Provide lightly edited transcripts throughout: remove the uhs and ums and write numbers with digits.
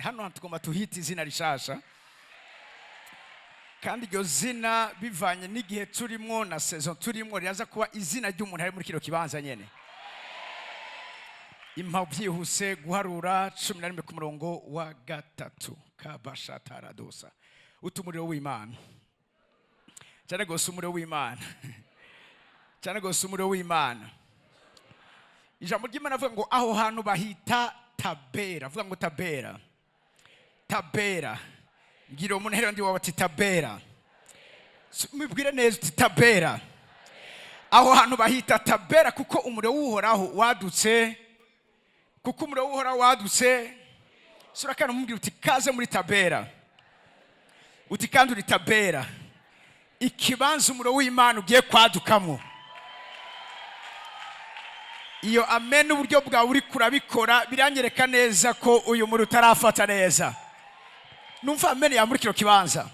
Hano hantu tugomba tuhite izina rishasha, kandi iryo zina, bivanye n'igihe turimo na saison turimo, riraza kuba izina ry'umuntu ari muri kino kibanza nyene. Impa byihuse Guharura 11 ku murongo wa 3. Kabashataradosa uta umuriro w'Imana cyane rwose, umuriro w'Imana cyane rwose, umuriro w'Imana. Ijambo ry'Imana avuga ngo aho hantu bahita Tabera. Avuga ngo Tabera, Tabera. Mbwira uwo muntu ndi wawe ati Tabera. Mubwire neza uti Tabera. Aho hantu bahita Tabera kuko umuriro w'Uhoraho wadutse, kuko umuriro w'Uhoraho wadutse. Sura kandi umubwira uti kaze muri Tabera, uti kandi uri Tabera, ikibanza umuriro w'Imana ugiye kwadukamo. Iyo amen uburyo bwawe uri kurabikora biranyereka neza ko uyu muriro utarafata neza. Numva amen ya muri kino kibanza.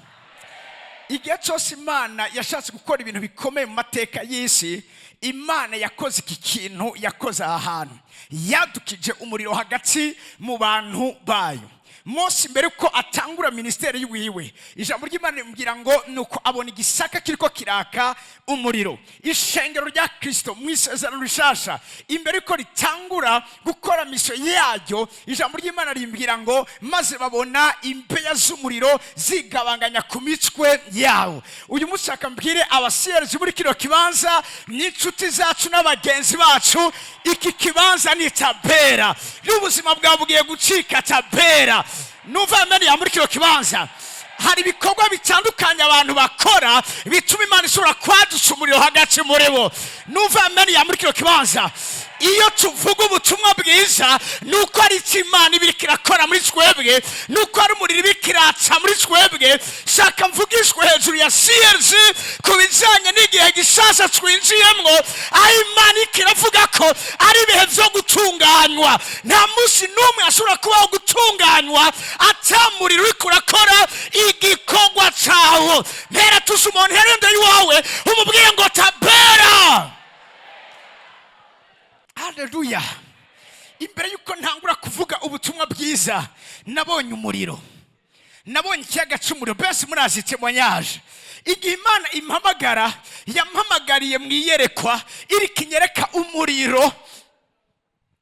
Igihe cyose Imana yashatse gukora ibintu bikomeye mu mateka y'isi, Imana yakoze iki kintu, yakoze aha hantu, yadukije umuriro hagati mu bantu bayo. Mose, mbere ko atangura minisiteri yiwe, ijambo ry'Imana rimubwira ngo nuko abona igisaka kiriko kiraka umuriro. Ishengero rya Kristo mu Isezerano Rishasha, imbere ko ritangura gukora mission yaryo, ijambo ry'Imana rimbwira ngo maze babona imbeya z'umuriro zigabanganya ku mitwe yabo. Uyu munsi mbwire abasiyerezi muri kino kibanza n'inshuti zacu n'abagenzi bacu, iki kibanza ni Tabera, n'ubuzima bwawe bugiye gucika Tabera. Numva amen ya muri kino kibanza. Hari ibikorwa bitandukanye abantu bakora bituma Imana ishobora kwadutsa umuriro hagati muri bo. Numva amen ya muri kino kibanza. Iyo tuvuga ubutumwa bwiza, ni uko ari icyo Imana iba iriko irakora muri twebwe, ni uko ari umuriro iba iriko iratsa muri twebwe. Shaka mvugishwe hejuru ya CRG ku bijyanye n'igihe gishasha twinjiyemwo, aho Imana iriko iravuga ko ari ibihe byo gutunganywa. Nta munsi n'umwe ashobora kubaho gutunganywa atamuriro uriko urakora igikorwa cawo. Mpera tuzi umuntu herende iwawe, umubwire ngo Tabera. Haleluya! Imbere y'uko ntangura kuvuga ubutumwa bwiza, nabonye umuriro, nabonye ikiyaga cy'umuriro. Mbese murazi témoignage? Igihe Imana impamagara, yampamagariye mu iyerekwa iri kinyereka umuriro,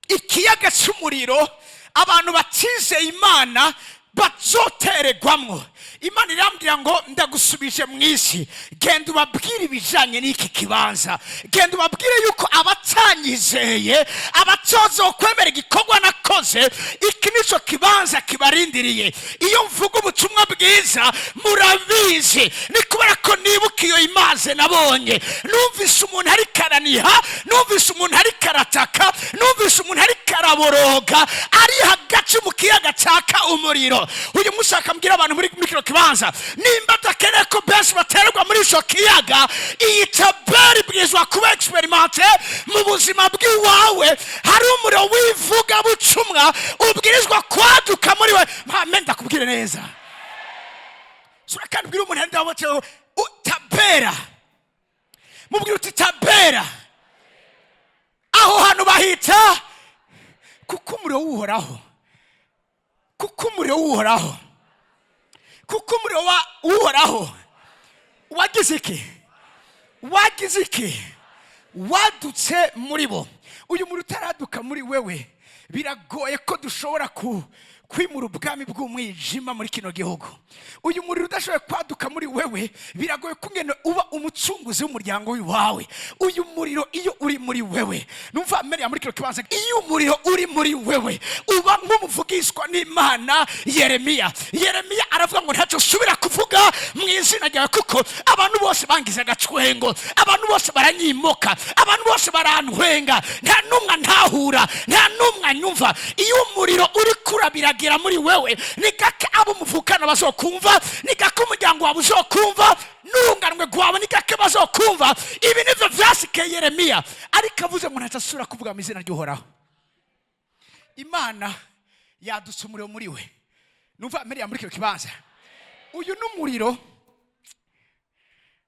ikiyaga cy'umuriro abantu batizeye Imana bazoteregwamwo. Imana irambwira ngo ndagusubije mu isi, genda ubabwire ibijyanye n'iki kibanza, genda ubabwire yuko abatanyizeye, abatozokwemera igikorwa nakoze, iki nicyo kibanza kibarindiriye. Iyo mvuga ubutumwa bwiza, murabizi, ni kubera ko nibuka iyo image nabonye. Numvise umuntu ariko araniha, numvise umuntu ariko arataka, numvise umuntu ariko araboroga ari hagati mu kiyaga cyaka umuriro. Uyu munsi akambwira abantu muri kino kibanza, nimba adakeneye ko benshi baterwa muri icyo kiyaga, iyi Tabera ibwirizwa kuba expérimentée mu buzima bw'iwawe. Hari umuriro w'ivugabutumwa ubwirizwa kwaduka muri we. Mpame ndakubwire neza. Sura kandi ubwire umuntu ndabotseho Tabera, mubwire uti Tabera. Aho hantu bahita kuko umuriro w'Uhoraho, kuko umuriro w'Uhoraho, kuko umuriro wa Uhoraho wagize iki? Wagize iki? Wadutse muri bo. Uyu muriro utaraduka muri wewe, biragoye ko dushobora kwimura ubwami bw'umwijima muri kino gihugu. Uyu muriro udashoboye kwaduka muri wewe, biragoye ko ngene uba umucunguzi w'umuryango wawe. Uyu muriro iyo uri muri wewe, numva mbere muri kino kibanza, iyo umuriro uri muri wewe, uba nk'umuvugishwa n'Imana Yeremiya. Yeremiya aravuga ngo ntacyo usubira kuvuga mu izina ryawe, kuko abantu bose bangize agacwengo, abantu bose baranyimoka, abantu bose barantwenga, nta n'umwe antahura, nta n'umwe anyumva. Iyo umuriro uri kurabiragira muri wewe, ni gake abo muvukana bazokumva, ni gake umuryango wawe uzokumva, n'urunganwe rwawe ni gake bazokumva. Ibi nivyo vyasikiye Yeremiya, ariko avuze ngo ntacyo asubira kuvuga mu izina ry'Uhoraho, Imana yadutse umuriro muri we. Numva mbere muri kino kibanza. Uyu ni umuriro,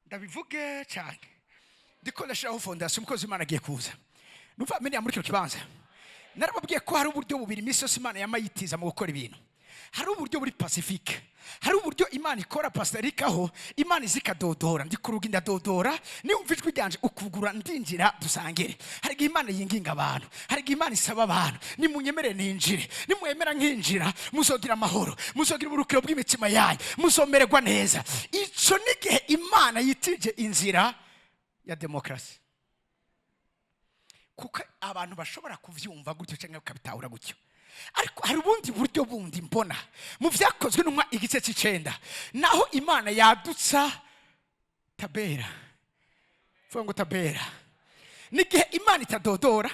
ndabivuge cyane, ndiko ndashiraho fondation, umukozi w'Imana agiye kuza. Numva mbere muri kino kibanza. Narababwiye ko hari uburyo bubiri iminsi yose Imana yamayitiza mu gukora ibintu. Hari uburyo buri pacifique, hari uburyo Imana ikora. Pastor aho Imana iza ikadodora: "Ndi ku rugi ndadodora, niwumva ijwi ryanje ukugura ndinjira dusangire." Hari igihe Imana yinginga abantu, hari igihe Imana isaba abantu: "Nimunyemere ninjire, nimwemera nkinjira muzogira amahoro, muzogira uburukiro bw'imitima yanyu, muzomererwa neza." Ico n'igihe Imana yitije inzira ya demokarasi, kuko abantu bashobora kuvyumva gutyo cyangwa bakabitahura gutyo. Ariko hari ubundi buryo bundi mbona mu Byakozwe n'Intumwa igice cy'icenda, naho Imana yadutsa tabera. Vuga ngo tabera. N'igihe Imana itadodora,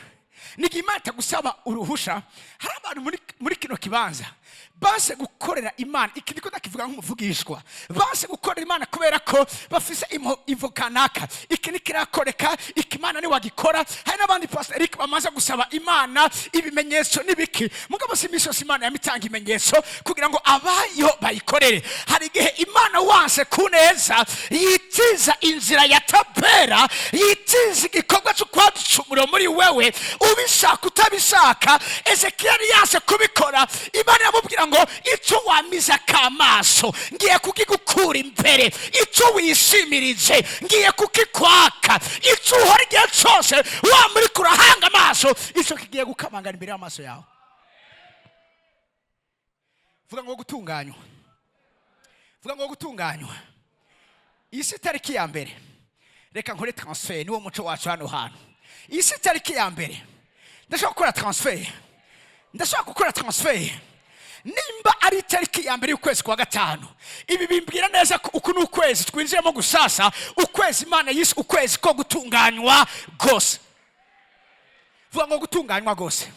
n'igihe Imana itagusaba uruhusha. Hari abantu muri kino kibanza banse gukorera Imana. Iki ndiko ndakivuga nk'umuvugishwa. Banse gukorera Imana kubera ko bafise imvo kanaka: iki nikirakoreka, iki Imana niwagikora. Hari n'abandi, Pastor Eric, bamaze gusaba Imana ibimenyetso n'ibiki. Mugabo si iminsi yose Imana yamitanga ibimenyetso kugira ngo abayo bayikorere. Hari igihe Imana wanse ku neza yitiza inzira ya tabera, yitiza igikorwa cyo kwadutsa umuriro muri wewe, ubishaka utabishaka. Ezekiyeli yanse kubikora, Imana iramubwira ngo: "Icyo wamize akamaso ngiye kukigukura imbere, icyo wishimirije ngiye kukikwaka, icyo uhora igihe cyose wamurika urahanga amaso, icyo kigiye gukamangana imbere y'amaso yawe." Vuga ngo gutunganywa. Vuga ngo gutunganywa. Iyi si itariki ya mbere. Reka nkore transfert, niwo muco wacu hano hantu. Iyi si itariki ya mbere. Ndashobora gukora transfert, ndashobora gukora transfert. Nimba ari itariki ya mbere y'ukwezi kwa gatanu, ibi bimbwira neza ko uku ni ukwezi twinjiyemo gusasa, ukwezi Imana yise ukwezi ko gutunganywa rwose. Vuga ngo gutunganywa rwose.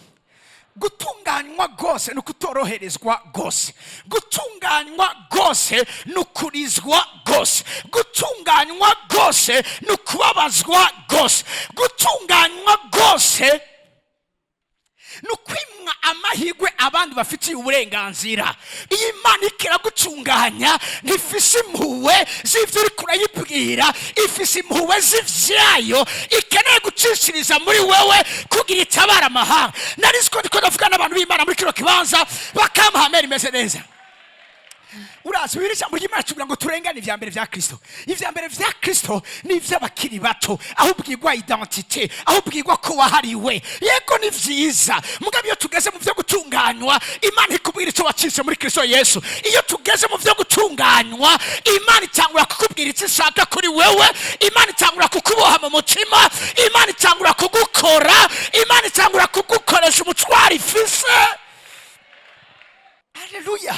Gutunganywa rwose ni ukutoroherezwa rwose. Gutunganywa rwose ni ukurizwa rwose. Gutunganywa rwose ni ukubabazwa rwose. Gutunganywa rwose ni ukwimwa amahirwe abandi bafitiye uburenganzira. Iyo Imana ikiragutunganya, ntifise impuhwe z'ibyo uri kurayibwira, ifise impuhwe z'ivyayo ikeneye gucishiriza muri wewe kugira itabara amahanga. Nari ko ndiko ndavuga n'abantu b'Imana muri kino kibanza, bakamuha amera imeze neza. Urazi, bibiri ijambo ry'Imana tubwira ngo turengane ivya mbere vya Kristo. Ivya mbere vya Kristo ni ivy'abakiri bato, aho ubwirwa identité, aho ubwirwa ko wahariwe. Yego, ni vyiza, mugabo iyo tugeze mu vyo gutunganywa, Imana ikubwira icyo wacitse muri Kristo Yesu. Iyo tugeze mu vyo gutunganywa, Imana itangura kukubwira icyo ishaka kuri wewe. Imana itangura kukuboha mu mutima, Imana itangura kugukora, Imana itangura kugukoresha umutwaro ifise. Haleluya!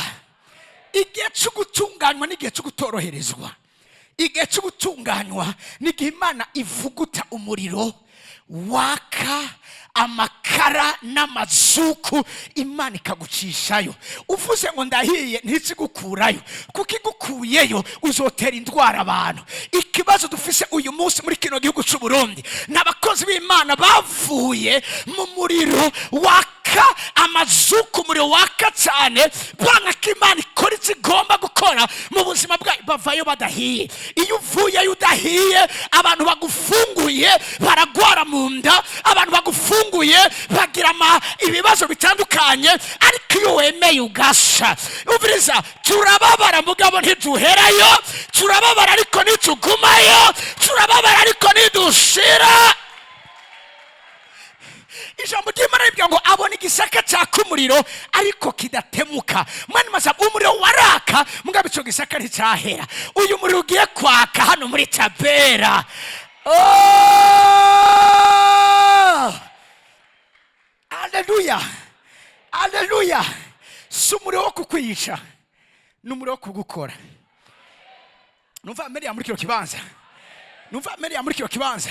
Igihe cyo gutunganywa n'igihe cyo gutoroherezwa. Igihe cyo gutunganywa n'igihe Imana ivuguta umuriro waka amakara n'amazuku, Imana ikagucishayo. Uvuze ngo ndahiye, ntikigukurayo, kuko igukuyeyo uzotera indwara abantu. Ikibazo dufise uyu munsi muri kino gihugu cy'u Burundi ni abakozi b'Imana bavuye mu muriro waka amazuku, umuriro waka cyane, banga ko Imana ikora icyo igomba gukora mu buzima bwayo, bavayo badahiye. Iyo uvuyeyo udahiye, abantu bagufunguye baragwara mu nda, abantu bagufunguye bagira ibibazo bitandukanye. Ariko iyo wemeye ugasha, umviriza, turababara mugabo ntiduherayo, turababara ariko ntitugumayo, turababara ariko ntidushira. Ijambo ry'Imana rivuga ngo abona igisaka cyaka umuriro ariko kidatemuka. Mwene masaba, umuriro waraka mugabo icyo gisaka nticyahera. Uyu muriro ugiye kwaka hano muri Tabera. Oh! Aleluya, aleluya! Si umuriro wo kukwica, ni umuriro wo kugukora. Numva meriya muri kino kibanza, numva meriya muri kino kibanza.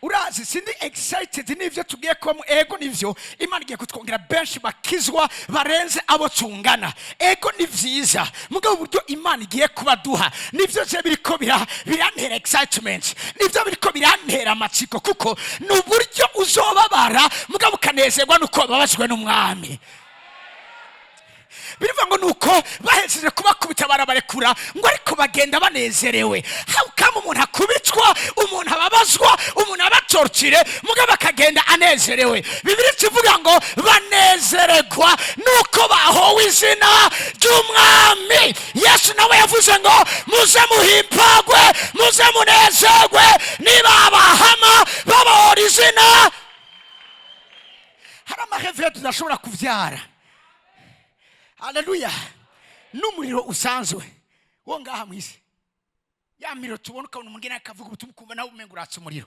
Urazi, sindi excited n'ivyo tugiye kubamo. Ego nivyo, Imana igiye kutwongera benshi bakizwa barenze abo tungana. Ego, ni vyiza, mugabo uburyo Imana igiye kubaduha nivyo je biriko birantera excitement, nivyo biriko birantera amatsiko, kuko ni uburyo uzobabara mugabo ukanezerwa nuko wababajwe n'Umwami. Birivuga ngo nuko bahejeje kubakubita barabarekura, ngo ariko bagenda banezerewe. How come umuntu akubitwa, umuntu ababazwa, umuntu abatortire, mugabo akagenda anezerewe? Bibiliya ikivuga ngo banezererwa nuko bahowe izina ry'Umwami Yesu. Nawe yavuze ngo muze muhimbagwe, muze munezerwe, niba abahama babahora izina. Hari amahevure tudashobora kubyara. Haleluya! N'umuriro usanzwe wo ngaha mu isi, ya miriro tubona, ukabona umugeni akavuga ubutumwa, ukumva nawe umenga uratse umuriro,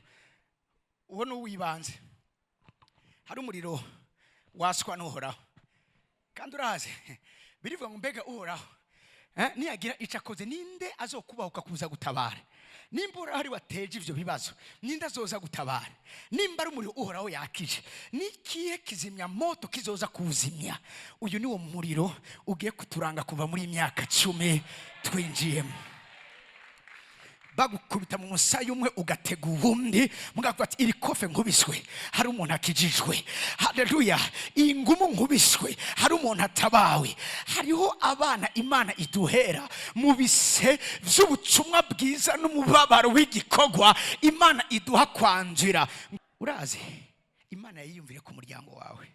uwo ni uw'ibanze. Hari umuriro waswa n'Uhoraho. Kandi urahaze, birivuga ngo mbega Uhoraho niyagira icyo akoze, ninde azokubahuka kuza gutabara? Nimba Uhoraho ari wateje ivyo bibazo, ninde azoza gutabara? Nimba ari umuriro Uhoraho yakije, nikihe kizimya moto kizoza kuwuzimya? Uyu ni wo muriro ugiye kuturanga kuva muri iyi myaka 10 twinjiyemo. Bagukubita mu musaya umwe, ugatega uwundi, mugavuga ati: "Iri kofe nkubiswe, hari umuntu akijijwe." Haleluya! Iyi ngumu nkubiswe, hari umuntu atabawe. Hariho abana Imana iduhera mu bise by'ubutumwa bwiza n'umubabaro w'igikorwa Imana iduha kwanjira. Urazi, Imana yiyumvire ku muryango wawe,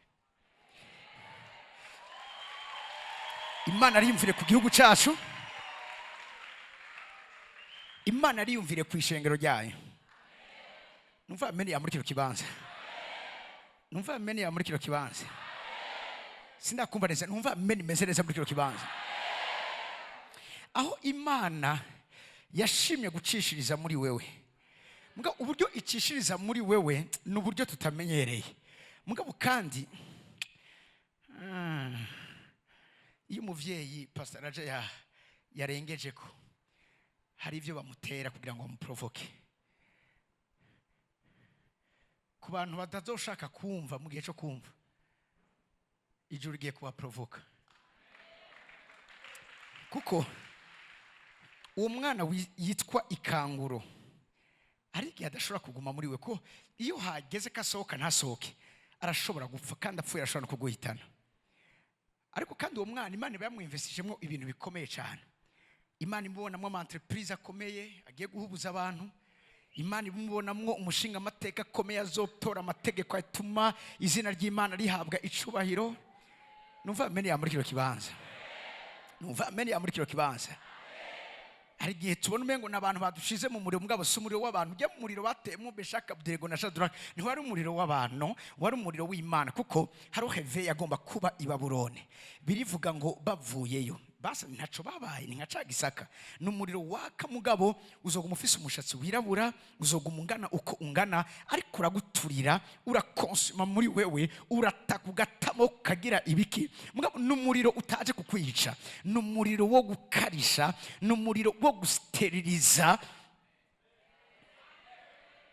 Imana ariyumvire ku gihugu cyacu, Imana ariyumvire ku ishengero ryayo. Numva ameni ya muri kino kibanza. Numva ameni ya muri kino kibanza. Sindakumva neza. Numva ameni imeze neza muri kino kibanza. Aho Imana yashimye gucishiriza muri wewe. Mugabo uburyo icishiriza muri wewe ni uburyo tutamenyereye. Mugabo kandi iyo umuvyeyi, Pastor Raja, yarengeje ko hari ibyo bamutera kugira ngo bamuprovoke, ku bantu batazoshaka kumva mu gihe cyo kumva, ijuru rigiye kubaprovoka, kuko uwo mwana yitwa ikanguro hari igihe adashobora kuguma muri we, ko iyo hageze ko asohoka ntasohoke, arashobora gupfa, kandi apfuye arashobora no kuguhitana. Ariko kandi uwo mwana Imana iba yamwinvestijemo ibintu bikomeye cyane. Imana imubonamo ama entreprise akomeye agiye guhubuza abantu. Imana imubonamo umushinga amateka akomeye azotora amategeko atuma izina ry'Imana rihabwa icubahiro. Numva ameni ya muri kino kibanza. Numva ameni ya muri kino kibanza. Hari igihe tubona umengo ni abantu badushize mu muriro, mugabo si umuriro w'abantu. Ujya mu muriro bateyemo Meshaki, Abudenego na Shadraka, ntiwari umuriro w'abantu, wari umuriro w'Imana, kuko hari heve yagomba kuba i Babuloni. Birivuga ngo bavuyeyo basa ntaco babaye, ni nka ca gisaka. Ni umuriro waka, mugabo uzoguma ufise umushatsi wirabura, uzoguma ungana uko ungana, ariko uraguturira, urakonsuma muri wewe, urataka, ugatamo, ukagira ibiki. Mugabo ni umuriro utaje kukwica, ni umuriro wo gukarisha, ni umuriro wo gusteriliza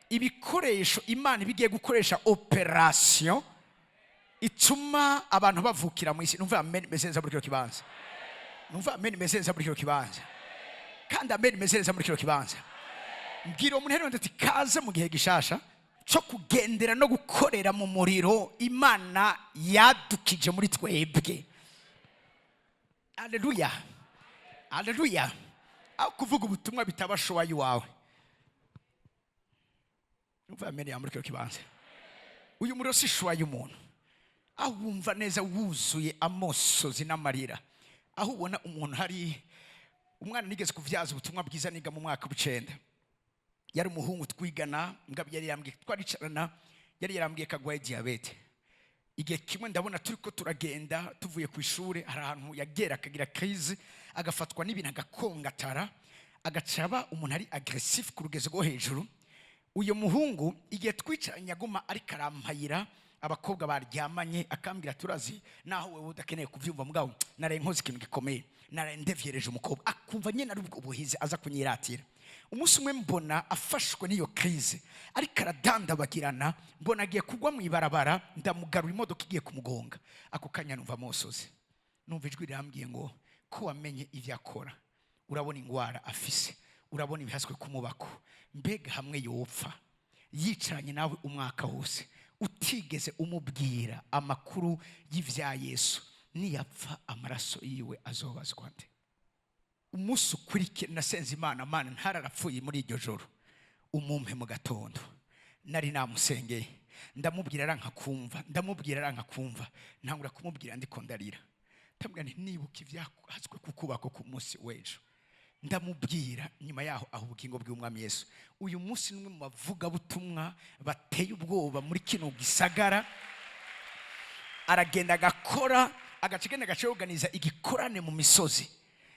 ibikoresho Imana iba igiye gukoresha operation ituma abantu bavukira mu isi. Numva amen meze neza muri kino kibanza. Numva amen meze neza muri kino kibanza. Kandi amen meze neza muri kino kibanza. Mbwira uwo muntu ati: "Kaze mu gihe gishasha cyo kugendera no gukorera mu muriro Imana yadukije muri twebwe." Aleluya, aleluya! Aho kuvuga ubutumwa bitaba choix iwawe. Numva amen ya muri kino kibanza. Uyu muriro si choix y'umuntu. Aho wumva neza wuzuye amosozi n'amarira, aho ubona umuntu, hari umwana nigeze kuvyaza ubutumwa bwiza niga mu mwaka w'icenda. Yari umuhungu twigana, mugabo yari yambwiye, twaricarana, yari yarambwiye ko agwaye diyabete. Igihe kimwe ndabona turi ko turagenda tuvuye ku ishuri, hari ahantu yagera akagira crise, agafatwa n'ibintu, agakongatara, agaca aba umuntu ari agressif ku rugezo rwo hejuru. Uyu muhungu, igihe twicaranye, aguma ariko arampayira abakobwa baryamanye, akambwira: "Turazi naho wewe udakeneye kubyumva, mugabo naraye nkoze ikintu gikomeye, naraye ndevyereje umukobwa." Akumva nyine ari ubwo buhizi aza kunyiratira. Umunsi umwe mbona afashwe n'iyo crise, ariko aradandabagirana, mbona agiye kugwa mu ibarabara, ndamugarura imodoka igiye kumugonga. Ako kanya numva amosozi, numva ijwi rirambwiye ngo: "Ko wamenye ibyo akora, urabona ingwara afise, urabona ibihaswe kumubako, mbega hamwe yopfa yicaranye nawe umwaka wose utigeze umubwira amakuru y'ivya Yesu?" Niyapfa, amaraso yiwe azobazwa nde? Umunsi ukurikira nasenze Imana: Mana, ntararapfuye muri iryo joro, umumpe mu gatondo. Nari namusengeye, ndamubwira aranka kumva, ndamubwira aranka kumva. Ntangura kumubwira ndiko ndarira, ndamubwira nti: "Nibuka ibyahazwe kukubako ku munsi w'ejo." Ndamubwira, nyuma yaho aho ubugingo bw'Umwami Yesu. Uyu munsi ni umwe mu bavugabutumwa bateye ubwoba muri kino gisagara. Aragenda agakora, agaca agenda agaca yoganiza igikorane mu misozi.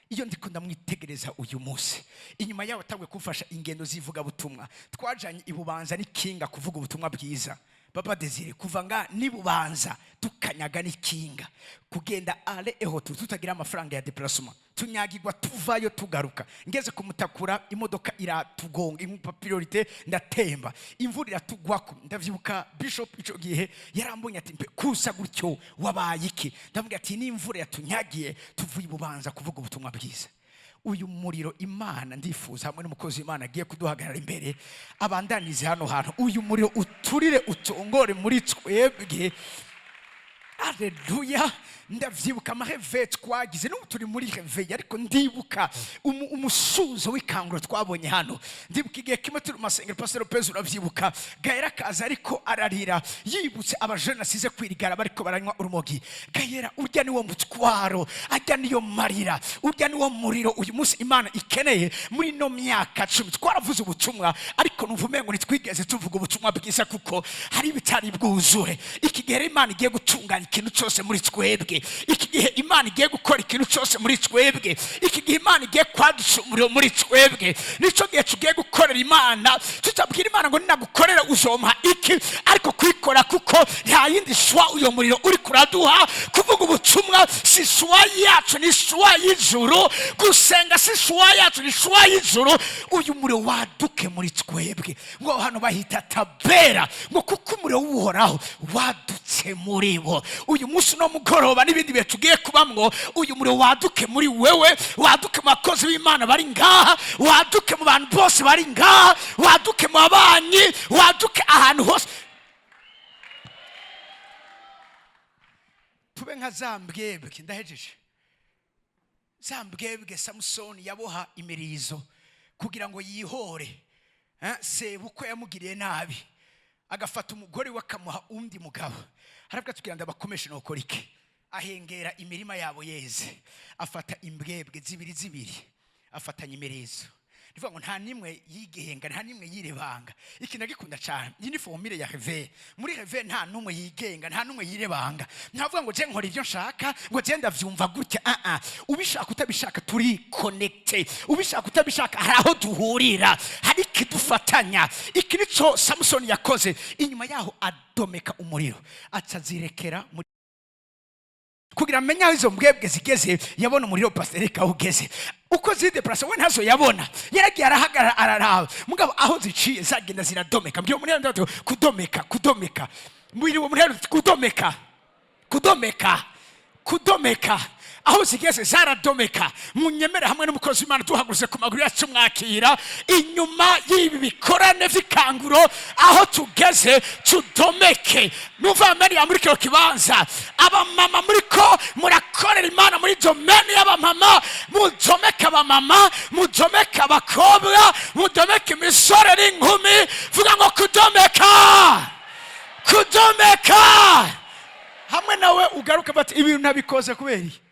Iyo ndiko ndamwitegereza uyu munsi, inyuma yaho atanguye kumfasha ingendo z'ivugabutumwa. Twajanye ibubanza n'ikinga kuvuga ubutumwa bwiza. Baba Desire, kuva nga nibubanza tukanyaga n'ikinga, kugenda aller et retour, tutagira amafaranga ya déplacement, tunyagirwa tuvayo tugaruka. Ngeze kumutakura, imodoka iratugonga, impa priorité, ndatemba, imvura iratugwako. Ndavyibuka bishop ico gihe yarambonye ati: "Mpe kusa gutyo, wabaye iki?" Ndamubwira ati: "N'imvura yatunyagiye, tuvuye ibubanza kuvuga ubutumwa bwiza." Uyu muriro Imana ndifuza hamwe n'umukozi w'Imana agiye kuduhagarara imbere abandanize hano hantu, uyu muriro uturire, utongore muri twebwe. Aleluya! Ndavyibuka ama réveil twagize, n'ubu turi muri réveil, ariko ndibuka umusuzo w'ikanguro twabonye hano. Ndibuka igihe kimwe turi mu masengero, Pastor Lopez uravyibuka, Gayera akaza ariko ararira, yibutse abajene asize kwirigara bariko baranywa urumogi. Gayera, urya niwo mutwaro, ajya niyo marira, urya niwo muriro uyu munsi Imana ikeneye. Muri ino myaka 10 twaravuze ubutumwa, ariko numva umengo ntitwigeze tuvuga ubutumwa bwiza kuko hari ibitari bwuzure. Iki gihe rero Imana igiye gutunganya ikintu cyose muri twebwe. Iki gihe Imana igiye gukora ikintu cyose muri twebwe. Iki gihe Imana igiye kwadutsa umuriro muri twebwe. Nicyo gihe tugiye gukorera Imana, tutabwira Imana ngo: "Ninagukorera uzompa iki?" Ariko kuyikora kuko nta yindi choix uyo muriro uri kuraduha. Kuvuga ubutumwa si choix yacu, ni choix y'ijuru. Gusenga si choix yacu, ni choix y'ijuru. Uyu muriro waduke muri twebwe. Ngo hano bahita Tabera, ngo kuko umuriro w'Uhoraho wadutse muri bo. Uyu munsi, uno mugoroba n'ibindi bihe tugiye kubamwo, uyu muriro waduke muri wewe, waduke mu bakozi b'Imana bari ngaha, waduke mu bantu bose bari ngaha, waduke mu babanyi, waduke ahantu hose. Tube nka za mbwebwe. Ndahejeje. Za mbwebwe Samusoni yaboha imirizo kugira ngo yihore. Sebukwe yamugiriye nabi, agafata umugore we akamuha undi mugabo. Haravuga tugira ngo abakomeshe, nokora iki? Ahengera imirima yabo yeze, afata imbwebwe zibiri zibiri, afatanya imirizo. Nivuga ngo nta nimwe yigenga, nta nimwe yirebanga. Iki ndagikunda cyane, iyi ni formule ya réveil. Muri réveil nta numwe yigenga, nta numwe yirebanga. Ntavuga ngo: "Je nkora ibyo nshaka," ngo: "Je ndavyumva gutya." Ah ah, ubishaka utabishaka turi connecté. Ubishaka utabishaka hari aho duhurira, hari ikidufatanya. Iki nico Samusoni yakoze. Inyuma yaho adomeka umuriro, aca azirekera muri kugira amenye aho izo mbwebwe zigeze. Yabona umuriro pasiteri aho ugeze, uko zideplasa we ntazo yabona. Yaragiye arahagarara, araraba, mugabo aho ziciye zagenda ziradomeka. Mbwira muri ndatu kudomeka, kudomeka. Mbwira uwo muri kudomeka, kudomeka, kudomeka. Aho zigeze zaradomeka. Munyemere hamwe n'umukozi w'Imana duhagurutse ku maguru yacu, mwakira inyuma y'ibi bikorane vy'ikanguro, aho tugeze tudomeke. Numva ameni muri kino kibanza. Abamama muriko murakorera Imana muri domaine y'abamama, mudomeke. Abamama mudomeke, abakobwa mudomeke, imisore n'inkumi. Vuga ngo: "Kudomeka, kudomeka." Hamwe nawe ugaruka bati: "Ibintu ntabikoze kubera iki?"